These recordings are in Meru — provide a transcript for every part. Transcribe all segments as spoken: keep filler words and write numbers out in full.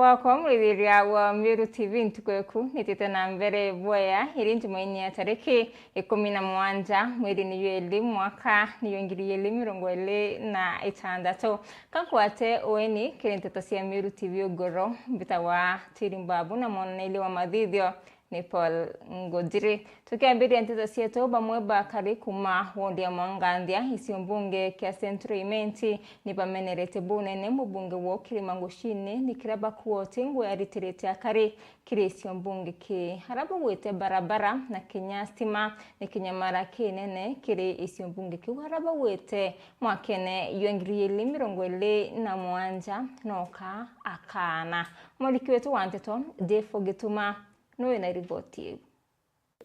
Wakwa mwithiria wa Meru T V, ntuku eku nitite na mbere bwea, iri Njumaine ya tariki ikumi na mugwanja, mweri ni jwa ili, mwaka ni jwa ngiri ili mirongo ili na itandatu. Kankwate ueni kiri nteto cia Meru T V ugoro, mbitagwa Tiri Mbabu na mwonaniria wa mathithio ni Paul Ngujiri. Tukiambiria nteto cietu, bamwe ba akari kuma wondi ya Mwanganthia, icio mbunge kia Central Imenti, ni bamenerete bunene mubunge wo Kirima Ngucini ni kiria bakuoti ngwe aritirite akari kiri icio mbunge ki. Aria bagwite barabara na kinya stima ni kinyamara kinene kiri icio mbunge kiu. Aria bagwite mwakene jwa ngiri ili mirongo ili na mugwanja noka akaana. Mwandiki wetu wa nteto, Jeff Gituma, niwe na riboti iu.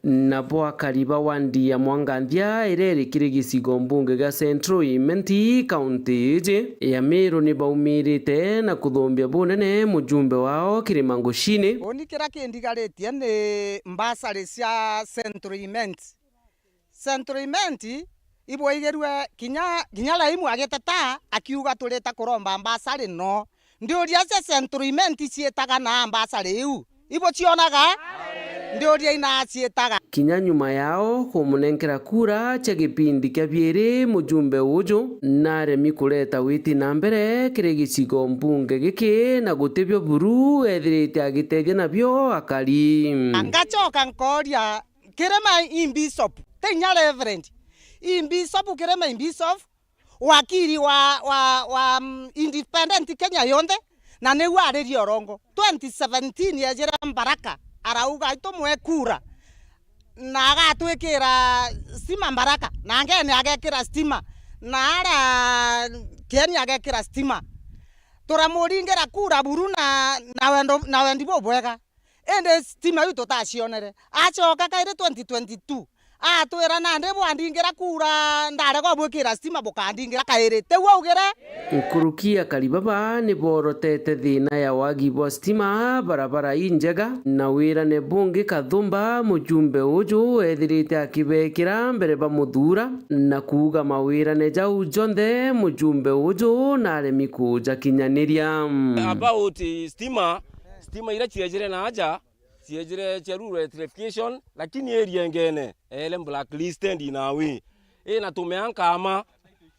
Nabo akari ba wandi ya Mwanganthia, iria iri kiri gicigo mbunge gia Central Imenti, kaunti iji ya Meru, ni baumirite na kuthumbia bunene mujumbe wao Kirima Ngucini. Uni kiria kindigaritie ni mbasari cia Central Imenti. Central Imenti ibwaigirue kinya, kinya Raimu agiteta akiuga, "Turita kuromba mbasari no." Ndiuria cia Central Imenti ciitaga na mbasari iu ibucionaga? Ndiuria ina ciitaga? Kinya nyuma yao kumunenkera kura cia gipindi kia biiri, mujumbe uju naremi kureta witi na mbere kiri gicigo mbunge giki, na gutibio buru ethirite agitethia nabio akari. Ngacoka nkoria, Kirima i bishop, ti inya reverend. I bishop, Kirima i bishop, wakiri wa, wa, wa, mm, independent Kenya yonthe, na niwe aririe Orongo. Twenty seventeen yejire Mbaraka, arauga, "Itumwe kura." Na agatwikira stima Mbaraka, na Ngeni agekira stima, na aria Kieni agekira stima. Turamuringira kura buru na, na wendo, na wendi bubwega. Indi stima iu tutacionere. Acoka kairi twenty twenty-two, atwira, "Nandi bwandingira kura, ndarega ubwikira stima, bukandingira kairi." Tiu augire? Nkuruki akari baba ni borotete thina ya wagi bwa stima, barabara injega, na wirane bungi kathumba, mujumbe uju ethirite akibekira mbere bamuthura, na kuuga mawirane jau jonthe, mujumbe uju naremi kujakinyaniria. About stima, stima iria ciejire na aja, ciejire cia rural electrification, lakini area ingene, ele blacklisted in a way. Ina tumea nkama,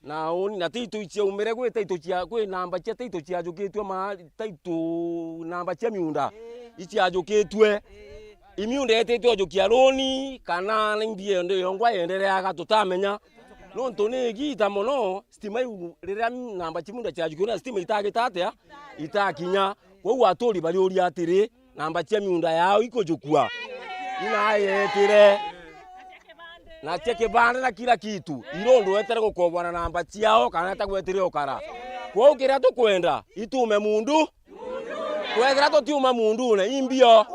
na uni, na title iciaumire gwi title cia, gwi namba cia title ciajukitue ma, title namba cia miunda iciajukitue. Imiunda etitwe ujukia runi, kana ni mbia ende yongwa yendereaga, tutamenya. Nontu ni igita mono, stima iu, riria namba cia miunda ciajukirwe na stima itagita atia, itakinya. Kwou aturi bariuria atiri, namba cia miunda yao ikujukua? Inaetire. Na cia kibande na kila kitu, irundu etere gukobwa na namba ciao, kana etagwetire ukara. Kwou kiria tukwenda, itume mundu. Kwethira tutiuma mundune, imbio.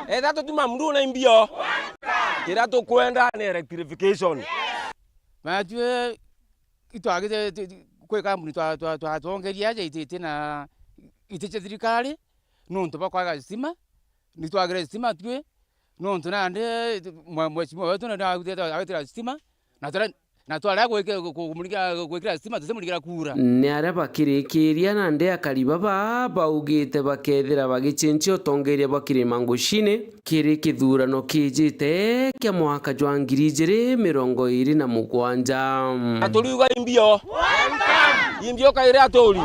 Ethira tutiuma mundune, imbio. Kiria tukwenda ni electrification. Matue itwagite ti-, ti-, kwi kambuni twa-, twa-, twatongeria aja iti-, iti na, iti cia thirikari, nontu bwa kwaga stima, nitwagire stima tui, nontu nandi mwe-, mheshimiwa wetu nandi agwitira stima, na tara-, na twarega gwiki-, ku-, kumurika-, gwikira stima, tutimurikira kura. Ni aria bakirikiria nandi akari baba baugite bakethira bagicenjia utongeria bwa Kirima Ngucini kiri kithurano kijite kia mwaka jwa ngiri ijiri mirongo iri na mugwanja. Na turiuga imbio. Imbio kairi aturi.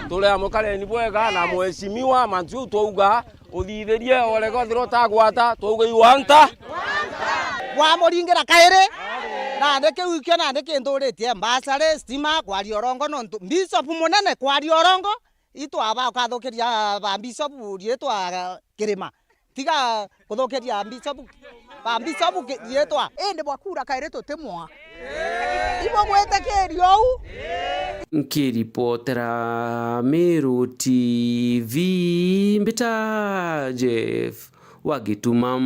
Turi amukareni bwega na mheshimiwa, mantu jau twauga uthithirie, orega uthira utagwata, twauga iwanta. Wamuringira kairi, nandi kiu ikio nandi kinthuritie mbasari, stima, kwaria urongo, nontu bishop munene kwaria urongo, itwaba ukathukiria ba bishop riitwa Kirima. Tiga kuthukiria bishop, ba bishop ki-, riitwa. Indi bwa kura kairi tutimwa. Ibugwitikiria uu? Nkiripotera Meru T V, mbita Jeff wa Gituma.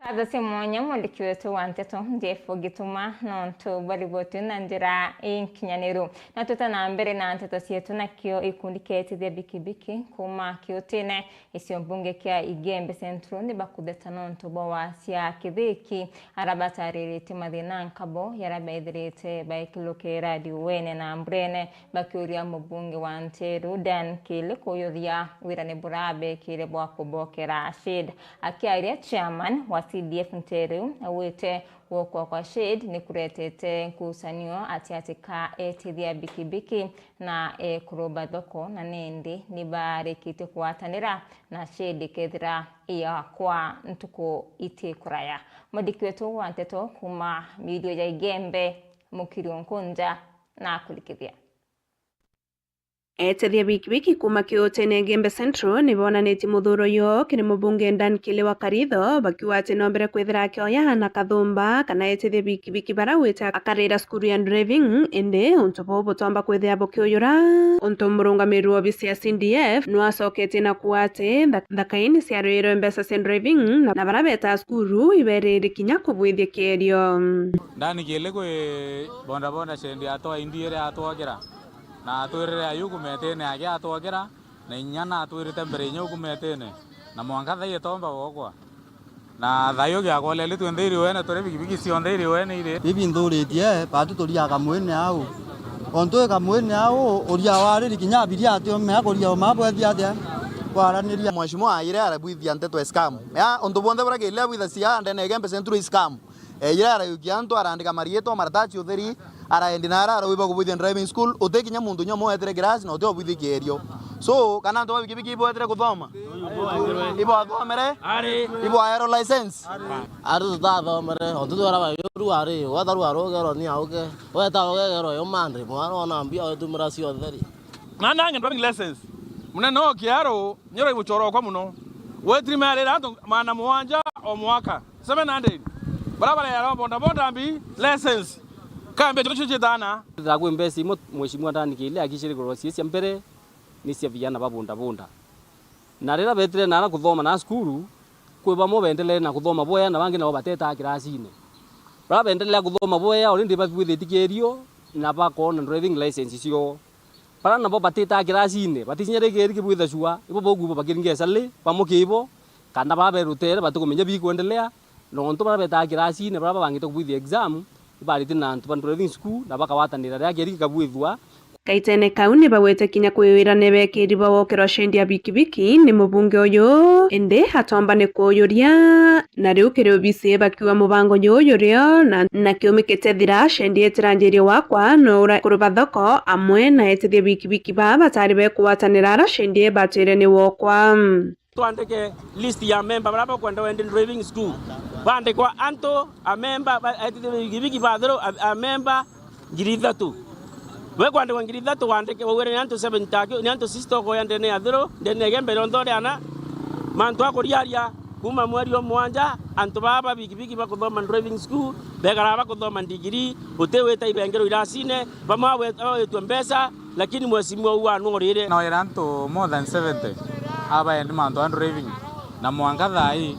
Atho cia mwanya, mwandiki wetu wa nteto Jeff Gituma, nontu bwa riboti na njira inkinyaniru. Na twita na mbere na nteto cietu, nakio gikundi kia etithia bikibiki kuuma Kiutine, icio mbunge kia Igembe Central, ni bakutheta nontu bwa wasia kithiki, ara batariritie mathina nkabo yara bethirite baikilukira riuene na mburene, bakiuria mubunge wa Nteru Dan Kili kuyuthia wira ni burabekire bwa kubokera shade. Akiaria, chairman wa C D F Nteru augite gwokwa kwa shade ni kuretete nkucanio atiati ka etithia bikibiki na ekuru ba thoko, na nindi ni barikitie kugwatanira na shade ikethira iyakwa ntuku iti kuraya. Mwandiki wetu wa nteto kuuma mirio ya Igembe, Mukiri Nkunja, na akurikithia. Etithia bikibiki kuuma Kiutene Igembe Central ni bonanitie muthuro yo kiri mubunge Dan Kili wa Karitho, bakiuga ati no mbere kwithira akioya na kathumba kana etithia bikibiki bara wite akarira cukuru ya driving, indi untu buu butomba kwithira bukiuyura, untu murungamiri wa obisi ya C D F nwacoketie na kuuga ati ntha-, nthaka ii ni ciarwirwe mbeca cia driving, na, na bara betaa cukuru iberiri kinya kubwithia kierio. Dan Kili kwi bodaboda shade atwa indi iria atwokera. Na atwirire ayu kumetene ake atwokera, na inya na atwirite mbere inya ukumetene, na mwanka thai etomba gwokwa. Na thai ugiakoleli twinthe iriuene, turi bikibiki cionthe iriuene iri. Bibi nthuritie, batu turia kamwini au. Ontu i kamwini au, uria wariri kinya abiria ati omea kuria oma bwethi atia kwaraniria. Mheshimiwa aire arabwithia nteto ya scam. Ya, untu bwonthe buria kile abwithacia ndene Igembe Central i scam. Eejire arayukia antu, araandika mariitwa, marataci utheri, araendi na ara arauiba kubwithia driving school, uti kinya muntu nyomwe weetire kirasi na uti obwithia kierio. So, kana antu ba bikibiki ibweetire kuthoma? Ibwathomere? Ari. Ibwaerwo license? Ari tutathomere, ontu twera bayoru ari, wetharwa arugerwa ni auke, weta ugegerwa yo mande, mwana ona mbia wetumira cio utheri. Na nange driving license. Munene o kiaro, nyoro ibuchorokwa muno. Wetiri merera antu maana mugwanja o mwaka. Seven hundred. Bara bareera bodaboda mbi license. Kambe chuchu chitana. Ndakwi mbeca imwe, Mheshimiwa Dan Kili akiciri kurwa cia mbere ni cia vijana ba bodaboda. Na riria beetire naara kuthoma na cukuru, kwi bamwe beendelee na kuthoma bwea na bangi nabo batetaa kirasine. Bara beendelea kuthoma bwea, already babwithitie kierio na bakoona driving license cioo. Bara nabo batitaa kirasine, baticinyarikiri kibwitha cua, ibo bokuuba bakiringa ecali, bamwe kiibo, kana baberutere batikumenya bikwendelea, nontu bara betaa kirasine, bara babangite kubwithia exam, ibarite na antu ba driving school, na bakagwatanira riria kieri gikabwithua. Kaitene kau ni bagwete kinya kwiyuira ni bekiri ba wokerwa shendi ya bikibiki ni mubunge uyu, indi atomba ni kuuyuria. Na riu kiri obisi bakiuga mubango juju jurio na, na kiumikite thira, shendi itiranjirie wakwa no ura kuru ba thoko amwe na etithia bikibiki baa batari bekugwatanira ara shendi ibatwire ni wokwa. Twandike list ya memba baria bakwenda wende driving school. Bandikwa antu a memba ba, etithia bikibiki bathiru a, a memba ngiri ithatu. Bwe kwandikwa ngiri ithatu, wandike, waugire ni antu seven taki, ni antu six tokoya ndene ya thiru, ndene ya Igembe rionthe uriana. Mantu a kuriaria, kuuma mweri o mwanja, antu baa ba bikibiki bakuthoma driving school, bekara bakuthoma ndigiri, uti wita ibengero irasine, bamwe awe-, awetwe mbeca, lakini mheshimiwa uu anurire. Noira antu more than seventy, abaendi mantu a driving, na mwanka thaa ii,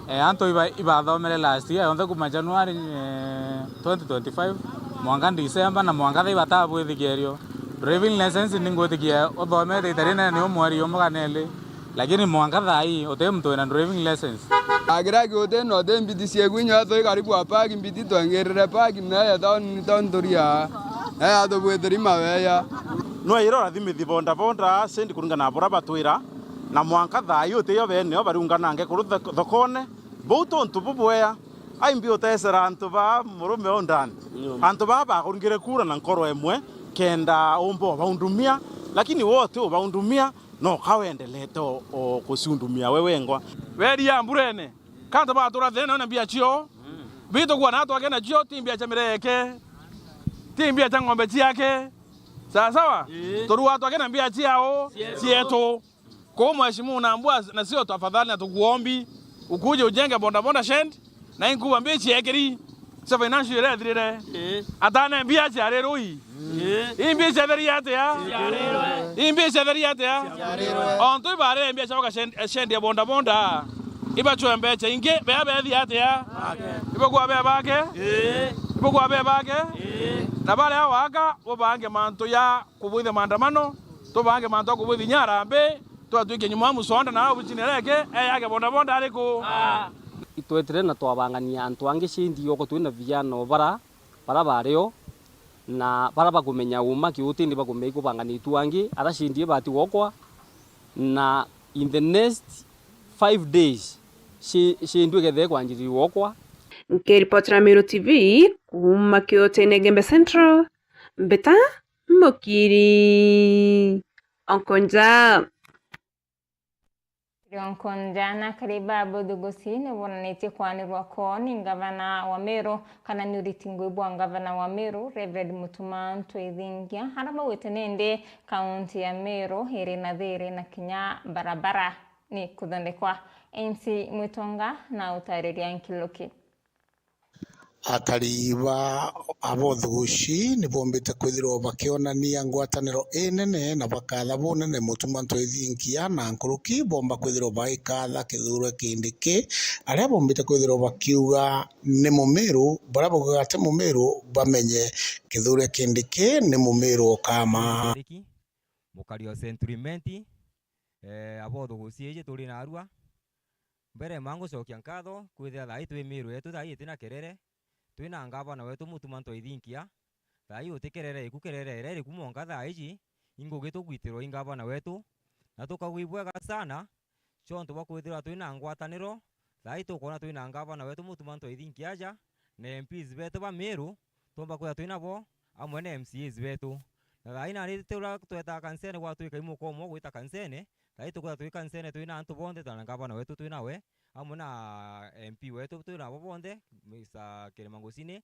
Eh, antu iba-, ibathomere last year yonthe kuma January, eh, twenty twenty-five, mwanka December, na mwanka thaa ibatabwithikia erio. Driving license ningwitikia uthomete ita rinene ni umweri umwe kana eli, lakini mwanka thaa ii uti muntu wina driving license. Agira kiuti no ti mbiti cieku inya twi karibu a park, mbiti twengirire park, na ya town, town turia. Na ya tubwitiri maweya. No ira urathimithi boda boda, sendi kuringana na bura batwira, na mwanka thaa ii uti yo bene o bariunganange kuru thok-, thokone, Buu tuntu bubwea, aimbi utecera antu baa murume u ndani. Mm. Antu baa bakuringire kura na nkoro imwe, kenda umba ubaundumia, lakini we uti ubaundumia, no ka wendelete o, o kuciundumia we wengwa. Weria mburene, ka antu batura thina na mbia cio, mm, bitukua na twake nacio, ti mbia cia mireke, ti mbia cia ng'ombe ciake, sawa sawa? Ii. Turua twake na mbia ciao, cietu. Cietu. Kwa mheshimiwa, unaambua na sio, tafadhali na tukuombi ukuje ujenge boda boda shed, na inkuwa mbia ciekeri cia financial year ethirire. Eh. Atane mbia ciarirwe. Eh. Ii mbia ciatheria atia? Ciarirwe. Ii mbia ciatheria atia? Ciarirwe. Ontu ibarire mbia cia gwaka shed, shed ya boda boda. Ibacwe mbecha ingi, bea bethi atia? Ibakwa bea bake? Ibakwa bea bake? Na baria waka, bubange mantu ya kubwithia maandamano, tubange mantu ya kubwithia inya arambi, twatwikia nyuma ya musonda na au buchine reke, eyake bonda bonda ariku? Itwetire na twabangania antu angi cindi oko twina vijana obara, bara bario, na bara bakumenya uma kiutindi bakumenya ikubangania itu angi, ara cindi ibati gwokwa, na in the next five days, ci-, cindu ikethire kwanjiriria gwokwa. Nkiripotera Meru T V kuuma Kiutene Gembe Central, Mbeta Mukiri Onkonja. Onkonja na Kariba Abothugusi ni bonanitie kwanirwa kwoo ni ngavana wa Meru, kana ni uriti ngui bwa ngavana wa Meru, Reverend Mutuma Ntwithingia, ara baugite nindi kaunti ya Meru iri na thiri na kinya barabara ni kuthondekwa. M C Mwitonga na utariria nkiluki. Akari ba Abothugusi ni bombite kwithirwa bakionania ngwataniro inene na bakatha bunene Mutuma Ntwithingia na nkuruki bomba kwithirwa baikatha Kithure Kindiki, aria bombite kwithirwa bakiuga ni Mumiru, baria baugaga ati Mumiru bamenye Kithure Kindiki ni Mumiru okama. Kindiki, mukari o Century Imenti, eh, Abothugusi iji turi narua. Mbere ma ngucokia nkatho kwithira thaa ii twi Miru yetu thaa ii itina kerere, twina ngavana wetu Mutuma Ntwithingia, thaa ii uti kerere iku, kerere iria iriku mwanka thaa iji, i ngugi tugwitirwa i ngavana wetu, na tukagua ibwega sana, ciontu bwa kwithirwa twina ngwataniro, thaa ii tukwona twina ngavana wetu Mutuma Ntwithingia aja, na M Ps betu ba Miru, twomba kwithirwa twinabo, amwe na M C As betu. Na thaa ii nandi ti uria twetaa kanisene gwatwika i muka umwe gwita kanisene, thaa ii tukwithirwa twi kanisene twina antu bonthe, ta na ngavana wetu twi nawe, amwe na M P wetu twi nabo bonthe, Mister Kirima Ngusini,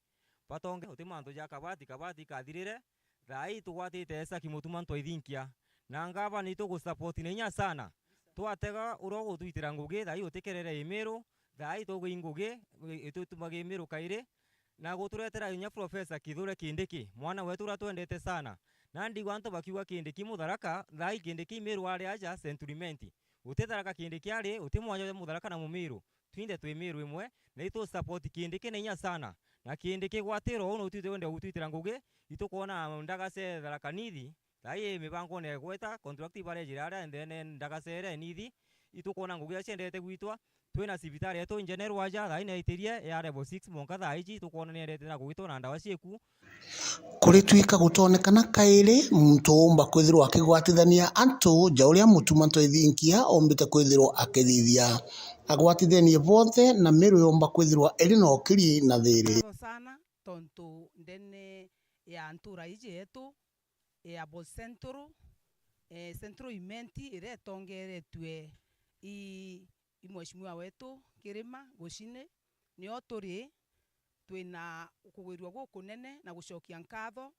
batonge, uti mantu ja kabati, kabati ikathirire, thaa ii tugwatite esaki Mutuma Ntwithingia. Na ngavana itugusupport na inya sana. Twatega uria ugutwitira ngugi, thaa ii uti kerere i Miru, thaa ii tugwi ngugi, i-, itutumagi Miru kairi, na guturetera inya Professor Kithure Kindiki, mwana wetu uria twendete sana. Na ndigua antu bakiuga Kindiki Mutharaka, thaa ii Kindiki Miru ari aja Century Imenti. Uti Tharaka Kindiki ari, uti mwanya jwa Mutharaka na Mumiru. Twinthe twi Miru imwe, na itu support Kindiki na inya sana. Na Kindiki gwatiro uu no twite wende gutwitira ngugi, itukwona ndagacere Tharaka Nithi, thaa ii mibangone ya gweta contract ibarejire aria nthene ndagacere Nithi, itukwona ngugi iria ciendete gwitwa. Twina cibitari yetu in general aja, thaa ii naitirie ya level six mwanka thaa iji, itukwona niendete na kugitwa na ndawa cieku. Kuritwika gutonekana kairi muntu uumba kwithirwa akigwatithania antu ja uria Mutuma Ntwithingia oombite kwithirwa akithithia. Agwatithenie bonthe na Miru yoomba kwithirwa iri na ukiri na thiiri. Nkatho sana tontu ndene ya ntura iji yetu ya Bo Central, eh, Central Imenti iria itongeretue i, i mheshimiwa wetu Kirima Gucini, nio turi twina kugwirua gukunene na gucokia nkatho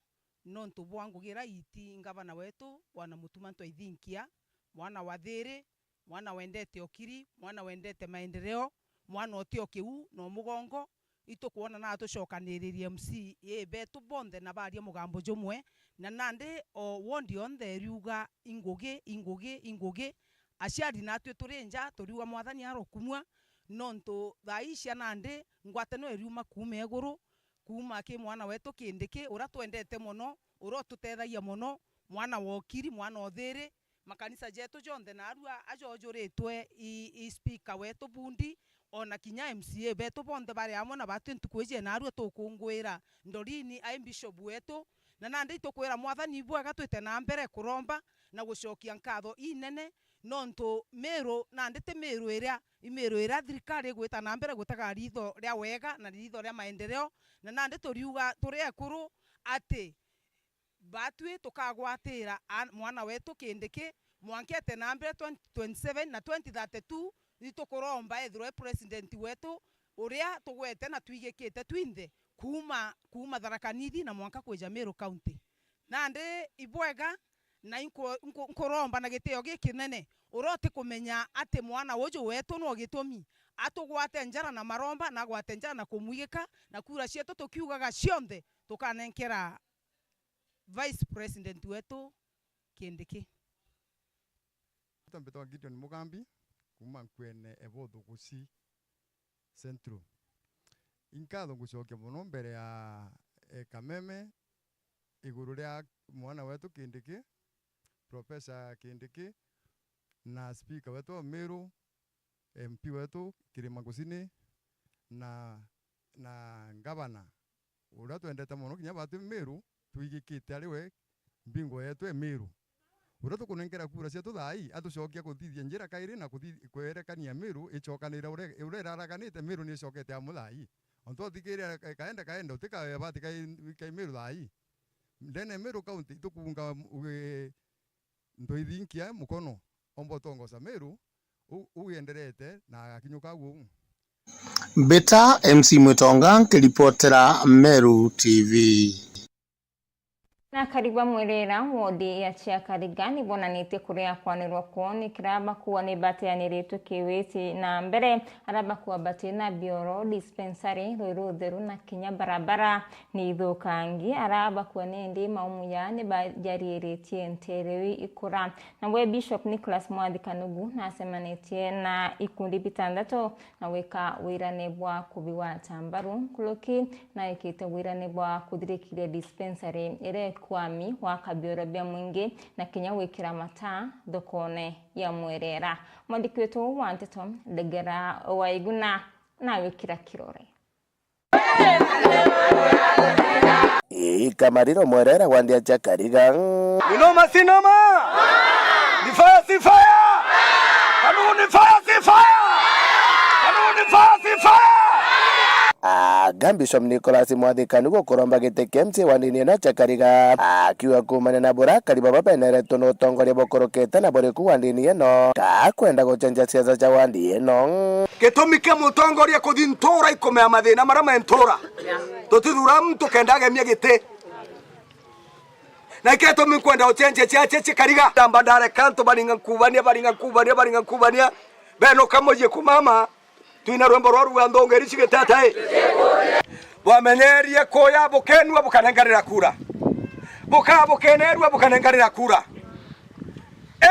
nontu bwa ngugi iria iti ngavana wetu, Bwana Mutuma Ntwithingia, mwana wa thiiri, mwana wendete ukiri, mwana wendete maendeleo, mwana uti o kiu na umugongo. Itukwona na tucokaniririe M C A betu bonthe na baria mugambo jumwe, na nandi o ward yonthe iriuga, "Ingugi, ingugi, ingugi." Aciari natwi turi nja, turiuga, "Mwathani arokumua," nontu thaa ii ciana nandi ngwataniro iriuma kuuma iguru, kuuma ki mwana wetu Kindiki, uria twendete mono, uria ututethagia mono, mwana wa ukiri, mwana o thiiri, makanisa jetu jonthe narua ajojuritwe i, i speaker wetu Bundi, ona kinya M C A betu bonthe bari amwe na batwi ntuku iji narua tukunguira Ndorini ai bishop wetu, na nandi itukwira Mwathani ibwega twite na mbere kuromba na gucokia nkatho inene, nontu Miru nandi ti Miru iria, i Miru iria thirikari igwita na mbere gutega ritho ria wega na ritho ria maendeleo, na nandi turiuga turi ekuru ati batwi tukagwatira an-, mwana wetu Kindiki mwanka ete na mbere twenty twenty-seven na twenty thirty-two, itukuromba ethirwe president wetu uria tugwete na twigikite twinthe kuuma, kuuma Tharaka Nithi na mwanka kwija Miru County. Nandi ibwega na inko-, inko-, nkuromba na gitio gikinene, uria utikumenya ati mwana uju wetu no gitumi atugwate njara na maromba, na agwate njara na kumwigika, na kura cietu tukiugaga cionthe tukanenkera Vice President wetu Kindiki. Mbitwa Gideon Mugambi, kuuma nkuene Ebothu Gusii Central. Inkatho ngucokia mono mbere ya, eh, Kameme iguru ria mwana wetu Kindiki, Professor Kindiki, na speaker wetu wa Meru, M P wetu Kirima Gusini, na, na ngavana uria twendete mono kinya batwi Meru, twigikite ari we mbingwa yetu e Meru. Uria tukunenkera kura cietu thaa ii, atucokia kuthithia njira kairi na kuthi-, kwerekania Meru icokanire uria, uria iraraganite, Meru ni icokete amu thaa ii. Ontu uthikiria kaenda kaenda, utikawebati kai, kai Meru thaa ii. Ndene Meru County, itukunga, wi, Ndoithinkia Mukono omba utongoza Meru, u-, u yenderete na agakinyuka agu uu. Mbita M C Mwitonga nkiripotera Meru T V. Na akari ba Mwerera, wodi ya Chiakariga, ni bonanitie kuria kwanirwa kwoo ni kiraba kuwa ni bateaniritwe kiwiti na mbere, araba kuwa bati na bioro, dispensary, rui rutheru na kinya barabara ni ithukangi, araba kuwa ni indi maumu ya ni bajariiritie nteere iu ikura. Nawe Bishop Nicholas Mwathi Kanugu nacemanitie na ikundi bitantatu na gwika wirane bwa kubigwata mbaru nkuruki na ikite wirane bwa kuthirikiria dispensary iria ikwami, gwaka bioro bia mwingi na kinya gwikira mataa thokone ya Mwerera. Mwandiki wetu wa nteto Ndegera Waiguna na gwikira kirore. Ii kamariro Mwerera wa ndia cia Kariga. Ni noma si noma? Ni fire si fire? Kanu ni fire si fire? Kanu ni fire si fire? Anga Bishop Nicholas Mwathi Kanugu kuromba giti kia M C A wa ndini ino cia Kariga, akiuga kuumania na burakari baba beneretwe ni utongoria bukurukite na buriku wa ndini ino, kakwenda gucenjia siasa cia wandi ino. Gitumi kia mutongoria kuthi ntura ikumea mathina maria me ntura. Tutithura muntu kenda agemia giti. Na ikio gitumi nkwenda ucenjia ciacia cia Kariga. Ndamba ndareka antu baringa nkubania, baringa nkubania, baringa nkubania. Benuka mucii ku mama, twina rwimbo rwa ruga nthungiri cigitatae. Bwamenyerie kuya bukenua bukanenganira kura. Buka bukenerua bukanenganira kura.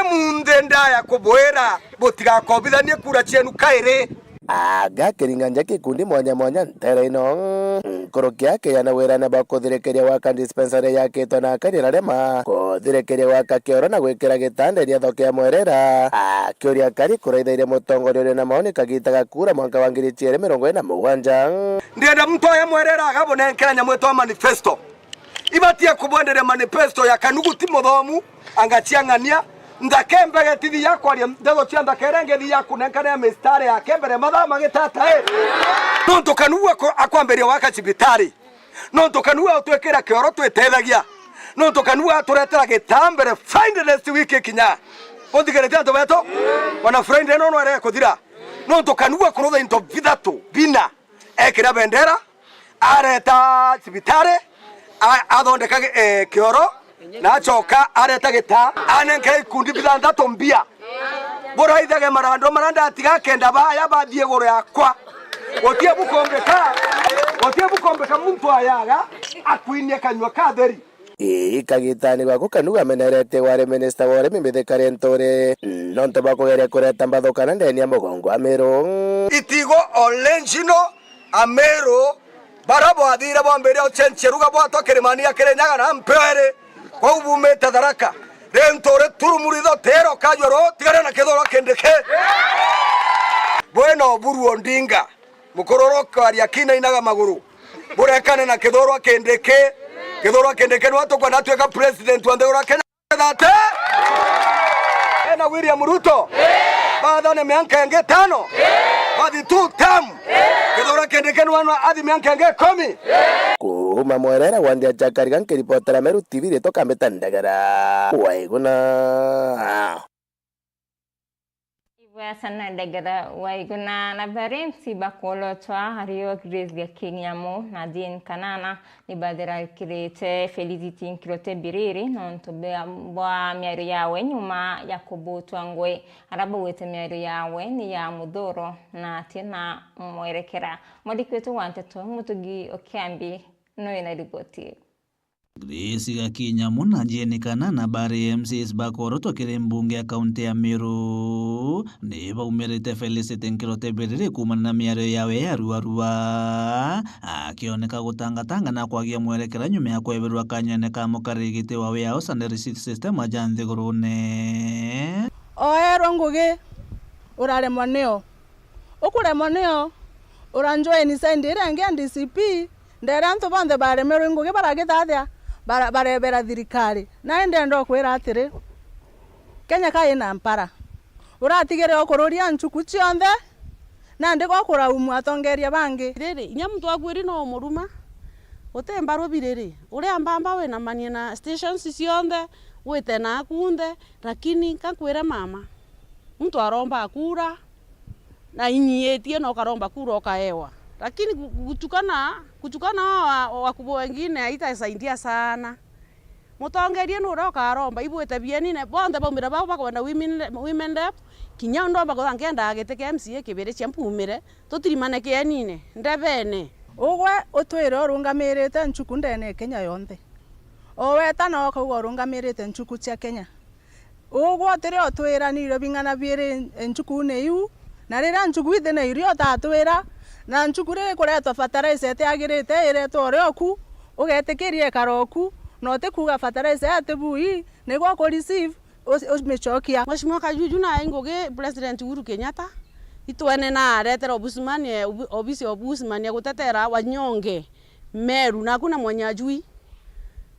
Emunthi ndaya kubwira butigakobithanie kura cienu kairi. Anga kiringanja gikundi mwanya mwanya ntere ino. Nkuruki ya keyana wirane bwa kuthirikiria gwaka dispensary yakitwe na akari na rema, kuthirikiria gwaka kioro na gwikira gitanda iria thoko ya Mwerera. Akiuria akari kuraithairia mutongoria uri na maoni kagita ga kura mwanka wa ngiri ciiri mirongo iri na mugwanja. Ndienda muntu oya Mwerera agabunenkera nyamwitwa manifesto. Ibatie kubwenderia manifesto ya Kanugu ti muthomu, anga ciang'ania, nthaka imbegeti thi ya kwaria ndeto cia nthaka iria ingi thi ya kunenkana ya mistari yake mbere mathaa magitata i. Nontu Kanugu ako-, akwambiria gwaka cibitari. Nontu Kanugu agutwikira kioro twitethagia. Nontu Kanugu aturetera gitaa mbere Friday next week ikinya. Uthikiritie antu betu? Ona Friday ino no ere kuthira. Nontu Kanugu akurutha into bithatu, bina. Ekira bendera, areta cibitari, a-, athondeka gi-, eh, kioro, na acoka areta gitaa, anenkera ikundi bithanthatu mbia. Buraithage marando maria ndatiga kenda baya bathie iguru yakwa. Gutie bukombeka, gutie bukombeka muntu ayaga akwinie kanyua katheri. Ii, kagitani gwaku Kanugu ameneretie wari minista wa urimi Mithika Linturi, nontu bwa kugeria kureta mbathukana ndeni ya mugongo wa Meru. Itigo original Ameru, bara bwathire bwambiria ucenjia ruga bwatwa Kirimani ya Kirinyaga na Mpwere, kwou bumite Tharaka. Linturi turumu ritho tiro kajua ro, tigana na Kithure Kindiki. Bwena Oburu Odinga. Mukuru uria ukwaria kinainaga maguru. Burekane na Kithure Kindiki. Kithure Kindiki niwe tukwenda atuika president wa nthiguru ya Kenya. Thate. Ena William Ruto. Bathane mianka ingi itano. Bathi two term. Kithure Kindiki niwe athi mianka ingi ikumi. Kuuma Mwerera wa ndia cia Kariga nkiripotera Meru T V ritwa Kambita Ndegera. Waiguna. Ibwea sana Ndegera Waiguna na Valenti bakolotwa ario Grace Gakinyamu na Jane Kanana ni batherakirite Felicity Nkirote Biriri nontu bea-, bwa miario yawe nyuma ya kubutwa ngui. Ara baugite miario yawe ni ya muthuro na ati na mwerekera. Mwandiki wetu wa nteto Mutugi Okiambi no ina riboti iu. Grace Gakinyamu na Jane Kanana bari M C As bakorotwa kiri mbunge ya kaunti ya Meru, ni baumirite Felicity Nkirote Biriri kuumana na miario yawe ya ruarua, akioneka gutangatanga na kwagia mwerekera nyuma ya kweberwa kanyene ka mukariri giti wa warehouse and receipt system aja nthigurune. Oerwa ngugi, uraremwa nio. Ukuremwa nio, uranjoin side iria ingi ya D C P, ndere antu bonthe baremerwe ngugi baragithathia, bara-, barebera thirikari. Na indi ndenda ukwira atiri, Kenya ka ina mpara. Uratigire ukururia nchuku cionthe, nandi gwakuraumu atongeria bangi. Riri, inya muntu akwiri no umuruma, uti mbaru Biriri. Uria mbamba winamanie na stations cionthe, wite na akunthe, lakini nkakwire mama, muntu aromba akura, na inyiitie na ukaromba kura ukaewa. Lakini gu-, gutukana, gutukana wa, wa, wakubwa wengine haitasaidia sana. Mutongeria ni uria ukaromba, ibwite bienine, bonthe baumire bau bakwenda women, women rep, kinya ndomba kutha nkendaa giti kia M C A kibiri cia mpumire, tutirimane kienine, ndebene. Ugwe utwire urungamirite nchuku ndene ya Kenya yonthe. O weta na ukauga urungamirite nchuku cia Kenya. Ugwe utiri utwira ni irio bing'ana biiri nchukuune iu, na riria nchuku iti na irio utatwira, na nchuku riria ikuretwa fertilizer itiagirite iretwa uria oku, ugetikiria ikara oku, na utikuuga fertilizer iti bui, nigwe uku receive, u-, umicokia. Mheshimiwa Kajuju nae ngugi President Uhuru Kenyatta, itwene na aretere Ombudsman, eh, obi-, obisi ya Ombudsman ya gutetera wanyonge Meru, naku na Mwenye Ajui.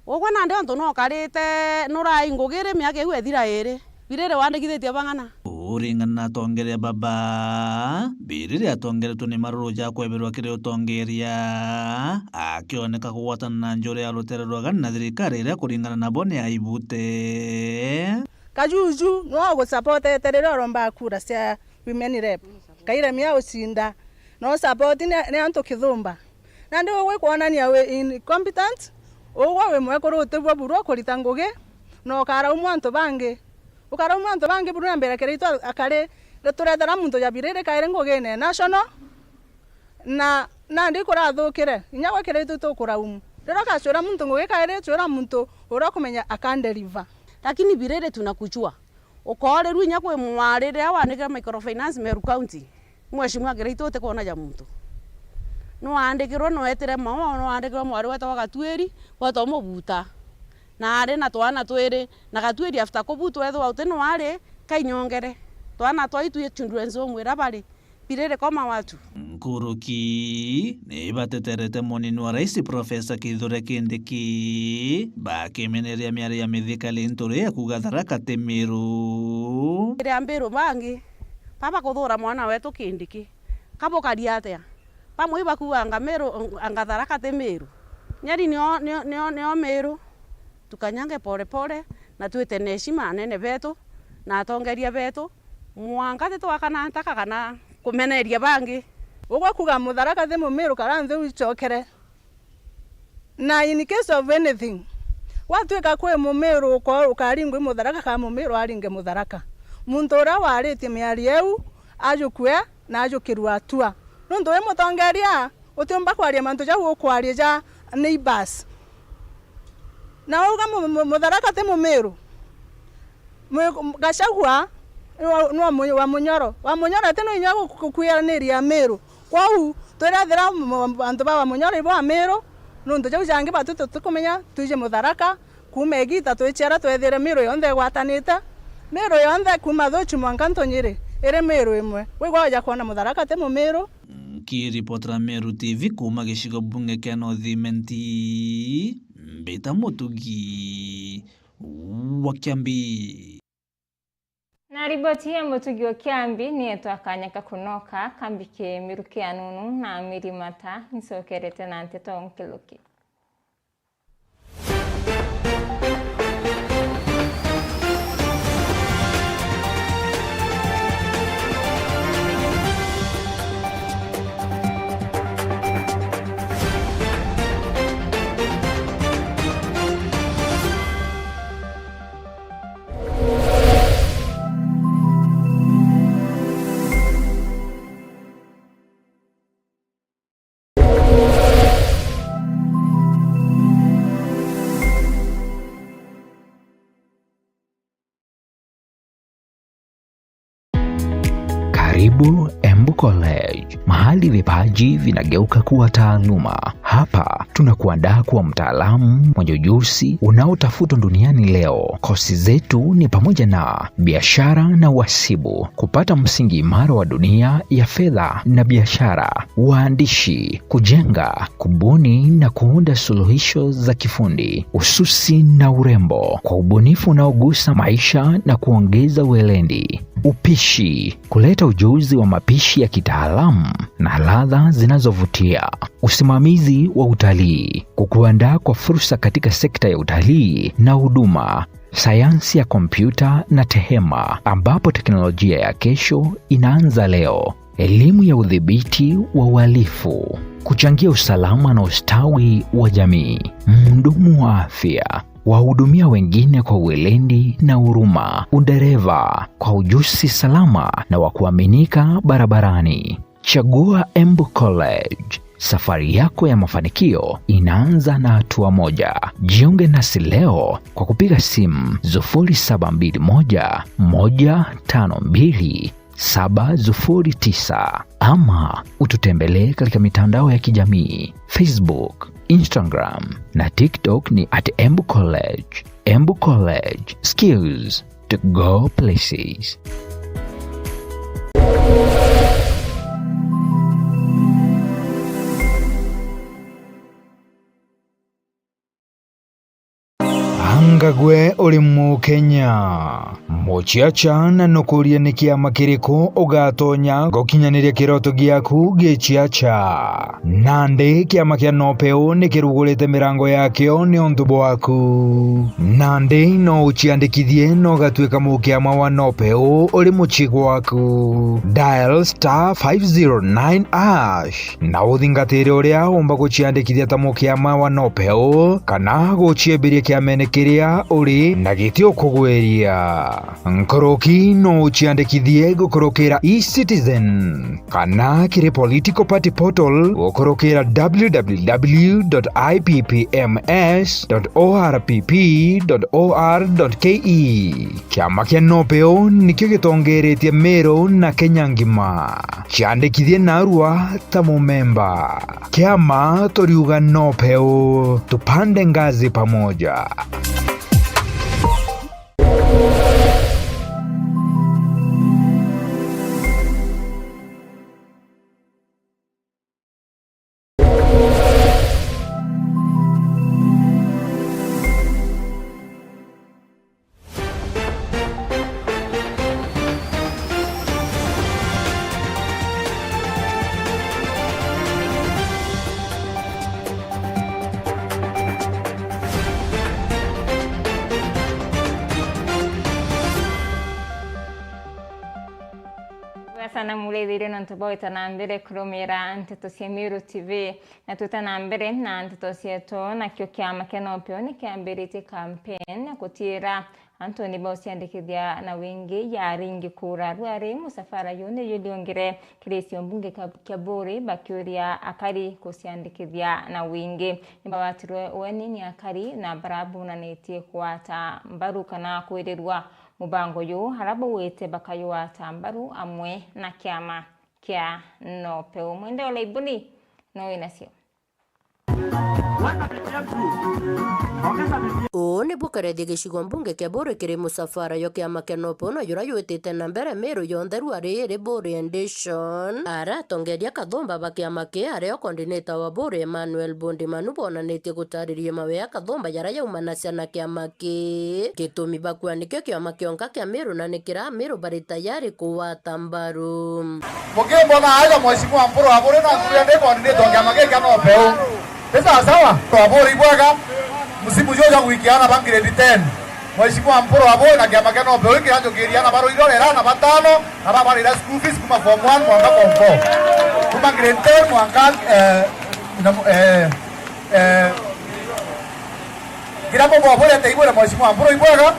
Ugwe nandi ontu nukarite, nurai ngugi ri miaka iu ethira iri, Biriri wandikithitie bang'ana? Kuringana na atongeria baba, Biriri atongeretwe ni maruru ja kweberwa kiri utongeria, akioneka kugwatana na njuri ya rutere rwa gani na thirikari iria kuringana nabo ni ya ibute. Kajuju no gusapotete riria urombaga kura cia women rep. Kairemia ucinda, no support ni, ni antu kithumba. Nandi ugwe kwonania wi incompetent, ugwe wi mwekuru utibua buru ukurita ngugi, na ukaraumwa antu bangi. Ukaraumwa antu bangi buru na mbere kiri itu akari, turethera muntu ja Biriri kairi ngugine national, na nandi ikurathukire, inya gwe kiri itu tukuraumu. Riria ugacwira muntu ngugi kairi, cwira muntu uria ukumenya akandeliver. Lakini Biriri tunakuchua. Ukoorirua inya kwi mwari riria waandikirwe microfinance Meru County, Mheshimiwa Kiraitu utikwona ja muntu. Nwaandikirwe, nwetire mama, nwaandikirwe mwari wetagwa Gatwiri, wetagwa Mubuta. Na ari na twana twiri, na Gatwiri after kubutwa ethwa uti nwari, kainyongere. Twana twaitu i children's home ira bari. Biriri koma watu. Nkuruki ni bateterete munini wa rais Profesa Kithure Kindiki bakimeneria miario ya Mithika Linturi ya kuuga Tharaka ti Miru. Ria Mbiru bangi, baba kuthura mwana wetu Kindiki, kabukaria atia? Bamwe ibakuuga anga Miru, anga Tharaka ti Miru. Nyeri nio, nio, nio, nio Miru. Tukanyange pole pole, na twite na heshima anene betu, na atongeria betu, mwanka titwakana ntaka kana kumeneria bangi. Ugwe kuuga Mutharaka ti Mumiru kara nthi icokere. Na in case of anything, gwatuika kwi Mumiru uko-, ukaringwa i Mutharaka, ka Mumiru aringe Mutharaka, muntu uria waritie miario iu ajukue na ajukirua atua. Nontu wi mutongeria, utiumba kwaria mantu jau ukwaria ja neighbors. Na wauga mu-, mu-, Mutharaka ti Mumiru. Mu-, Gachagua ni wa, ni wa Mu-, wa Munyoro. Wa Munyoro ati no inya gu-, gu-, gukuiraniria Miru. Kwou, twirethira mu-, mu-, antu ba wa Munyoro ibo a Miru, nontu jau jangi batu tutikumenya, twiji Mutharaka, kuuma igita twiciara twethire Miru yonthe igwatanite. Miru yonthe kuuma Thuchu mwanka Ntunyiri, iri Miru imwe. Wigwa waja kwona Mutharaka ti Mumiru. Nkiripotera Meru T V kuuma gicigo bunge kia North Imenti, mbita Mutugi wa Kiambi. Na riboti ya Mutugi wa Kiambi nietwa kanya ka kunoka, kambike miruki ya nunu na mirimata, ncokerete na nteto nkiluki. Embu College, mahali vipaji vinageuka kuwa taaluma. Hapa tunakuandaa kuwa mtaalamu mwenye ujuzi unaotafutwa duniani leo. Kosi zetu ni pamoja na biashara na uhasibu, kupata msingi imara wa dunia ya fedha na biashara, uandishi, kujenga, kubuni na kuunda suluhisho za kifundi, ususi na urembo, kwa ubunifu unaogusa maisha na kuongeza weledi, upishi, kuleta ujuzi wa mapishi ya kitaalamu na ladha zinazovutia, usimamizi wa utalii, kukuandaa kwa fursa katika sekta ya utalii na huduma, sayansi ya kompyuta na tehema, ambapo teknolojia ya kesho inaanza leo, elimu ya udhibiti wa uhalifu, kuchangia usalama na ustawi wa jamii, mhudumu wa afya, wahudumia wengine kwa weledi na huruma, udereva kwa ujuzi salama na wa kuaminika barabarani. Chagua Embu College. Safari yako ya mafanikio inaanza na hatua moja. Jiunge nasi leo kwa kupiga simu sufuri saba mbili moja, moja tano mbili, saba sufuri tisa ama ututembelee katika mitandao ya kijamii, Facebook, Instagram na TikTok ni at Embu College. Embu College, skills to go places. Anga gwe uri Mukenya? Muciaca, na nukurie ni kiama kiriku ugatonya gukinyaniria kiroto giaku giciaca? Nandi kiama kia Nopeu ni kirugurite mirango yakio niuntu bwaku. Nandi no uciandikithie na ugatuika mukiama wa Nopeu uri mucii gwaku. Dial star five zero nine hash na uthingatire uria umba guciandikithia ta mukiama wa Nopeu kana guciembiria kiamene kiria uri na giti ukugwiria. Nkuruki no uciandikithie gukurukira eCitizen kana kiri political party portal gukurukira www.ippms.orpp.or.ke. Kiama kia Nopeu nikio gitongeretie Meru na Kenya ngima. Ciandikithie narua ta mumemba. Kiama turiuga Nopeu, tupande ngazi pamoja. Bwega sana murithire nontu bwa gwita na mbere kurumira nteto cia Meru T V. Na twita na mbere na nteto cietu, nakio kiama kia Nopeu ni kiambiritie campaign ya gutiira antu ni bauciandikithia na wingi ya ringi kura. Rwari musafara yu ni yuriongire kiri cio mbunge kia, kia Buri bakiuria akari kuciandikithia na wingi. Ni bawatirwe ugeni ni akari na barabunanitie kugwata mbaru kana kwirirwa mubango yu, aria baugite bakayugwata mbaru amwe na kiama kia Nopeu. Mwende Olaibuni no winacio. Uu ni bukarethia gicigo mbunge kia Buri kiri musafara yo kiama kia Nopeu na jura jwitite na mbere Meru yonthe rwari iri Buri Edition. Aria atongeria kathumba ba kiama ki, ario coordinator wa Buri Emmanuel Bundi Manu bonanitie gutariria mawea kathumba jaria jaumanacia na kiama ki. Gitumi bakua nikio kiama kionka kia Meru na ni kira Meru bari tayari kugwata mbaru. Mukimbona aja Mheshimiwa Mpuru wa Buri na nkuria ndi coordinator wa kiama giki kia Nopeu. Ni sawa sawa? Wa Buri ibwega, msimu juju jwa gwikia ana ba grade ten. Mheshimiwa Mpuru wa Buri na kiama kia Nopeu giki anjukiria ana ba Ruirorera na batano, na ba barira school fees kuma form one mwanka form four. Kuma grade ten mwanka, eh, ina, eh, eh, Kira mumwe wa Buri ate ibwire Mheshimiwa Mpuru ibwega,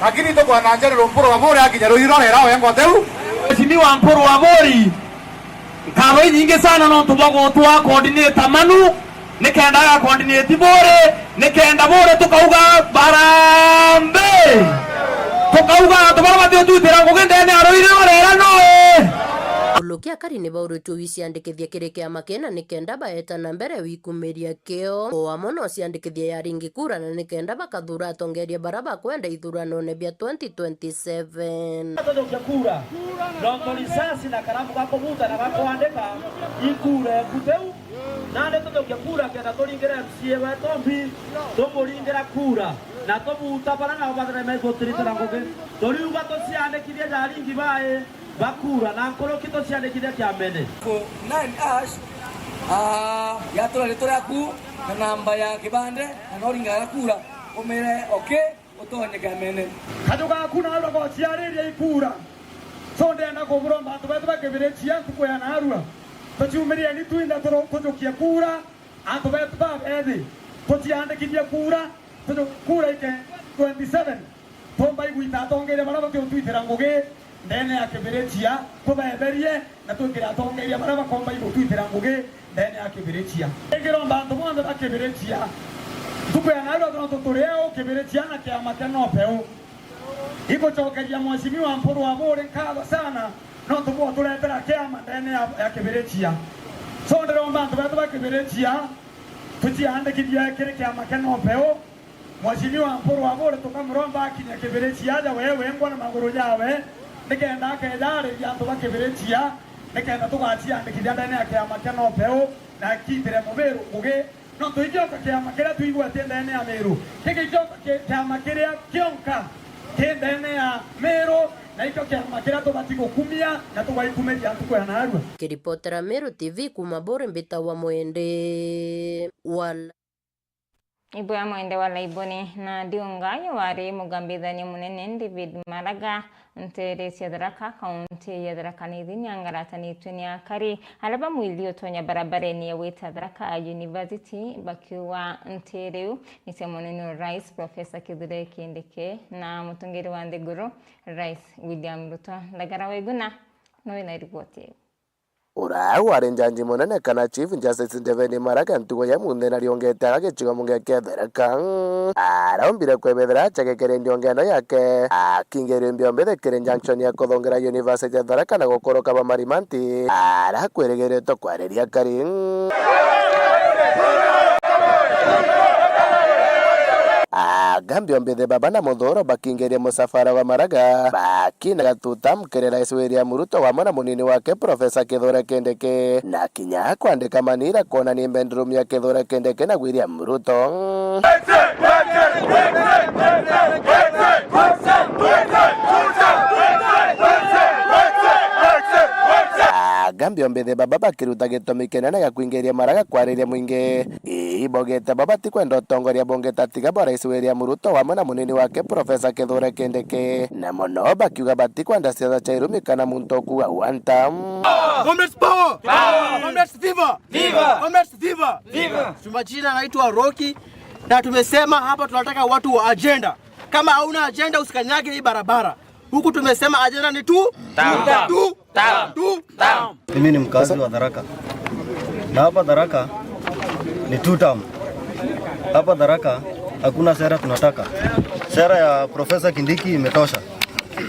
lakini tukwana General Mpuru wa Buri akinya Ruirorera wengwa teu. Mheshimiwa Mpuru wa Buri, nkatho inyingi sana nontu bwa gutwa coordinator Manu, nikenda aga coordinate Buri, nikenda Buri tukauga barambe. Tukauga antu baria batiutwitira ngugi ndene ya Ruirorera no ii. Uluki akari ni bauritue wiciandikithie kiri kiama kina nikenda baeta na mbere wikumiria kio. O amwe no ciandikithie ya ringi kura na nikenda bakathuura atongeria bara bakwenda ithuranone bia twenty twenty-seven. Tujukia kura. Nontu risasi na karamu ga kubuta na ga kwandika ikura eku tiu. Nandi tujukia kura kenda turingire M C A wetu mbi, tumuringira kura na tubuta bara nao bathere megutirite na ngugi. Turiuga tuciandikithie ja ringi bai. Bakura na nkuruki tuciandikithia kiamene. Ku nine ash, ah, yatura ritwa riaku na namba ya kibande, na no ringaga kura, umire okay, utonye kiamene. Kaju gaku narua gociariria ikura. So ndenda kuburomba antu betu ba Kibirichia ntuku ya narua. Tuciumirieni twinthe turu-, tujukie kura, antu betu ba bethi. Tuciandikithie kura, tuju-, kura ike twenty-seven. Tumba igwita atongeria bara batiutwitira ngugi ndene ya Kibirichia, tubeetherie na twikire atongeria bara bakomba igutwitira ngugi ndene ya Kibirichia. Ingiromba antu bonthe ba Kibirichia, ntuku ya narua tontu turi au Kibirichia na kiama kia Nopeu, igucokeria Mheshimiwa Mpuru Aburi nkatho sana nontu bwa uturetera kiama ndene ya, ya Kibirichia. So ndiromba antu betu ba Kibirichia tuciandikithie kiri kiama kia Nopeu, Mheshimiwa Mpuru Aburi tukamuromba akinya Kibirichia aja wee wengwa na maguru jawe, nikenda akeja ariria antu ba Kibirichia, nikenda tugaciandikithia ndene ya kiama kia Nopeu na akitire Mubiru ngugi. Nontu ikioka kiama kiria twigwatie ndene ya Miru, giki ikioka ki-, kiama kiria kionka ki ndene ya Miru, na ikio kiama kiria tubati gukumia na tugaikumiria ntuku ya narua. Kiripotera Miru T V kuma Buri, mbitagwa Mwende wa Ibwa Mwende wa Laiboni na Ndiunga, uyu wari mugambithania munene David Maraga, nteere cia Tharaka, kaunti ya Tharaka Nithi, ni angaratanitue ni akari aria bamwili utonya barabarene ya gwita Tharaka University, bakiuga nteere iu ni cia munene wa rais Professor Kithure Kindiki na mutongeri wa nthiguru, Rais William Ruto. Ndagara Waiguna, no wina riboti iu. Uria wari njanji munene kana Chief Justice David Maraga ntuku ya munthi nariongete ara gicigo munge kia Tharaka, arombire kwebethera acagekere ndionge ino yake, akingerie mbiombe thekere junction ya kuthongera University ya Tharaka na gukuruka ba Marimanti, ara kwirigiritwe kwariria kari. Aga mbiombe the baba na muthuro bakingeria musafara wa Maraga, bakina gatuta mkere Rais William Ruto wamwe na munini wake Professor Kithure Kindiki, na kinya kwandika manira kuonania bedroom ya Kithure Kindiki na William Ruto. Aga mbiombe the baba bakiruta gitumi kinene gia kwingiria Maraga kwariria mwingi. Ii, bogete bo batikwenda utongoria bungi ta tiga bwa Rais William Ruto wamwe na munini wake Professor Kithure Kindiki, na mono bakiuga batikwenda siasa cia irumi kana muntu ukuuga one term. Comrades power! Power! Comrades viva! Viva! Comrades viva! Viva! Majina naitwa Rocky, na tumesema hapa tunataka watu wa agenda. Kama hauna agenda, usikanyage hii barabara. Huku tumesema ajenda ni tu, tam, tam, tu, tam, tu, tam. Mimi ni mkazi wa Tharaka. Na hapa Tharaka ni two term. Hapa Tharaka hakuna sera tunataka. Sera ya Professor Kindiki imetosha.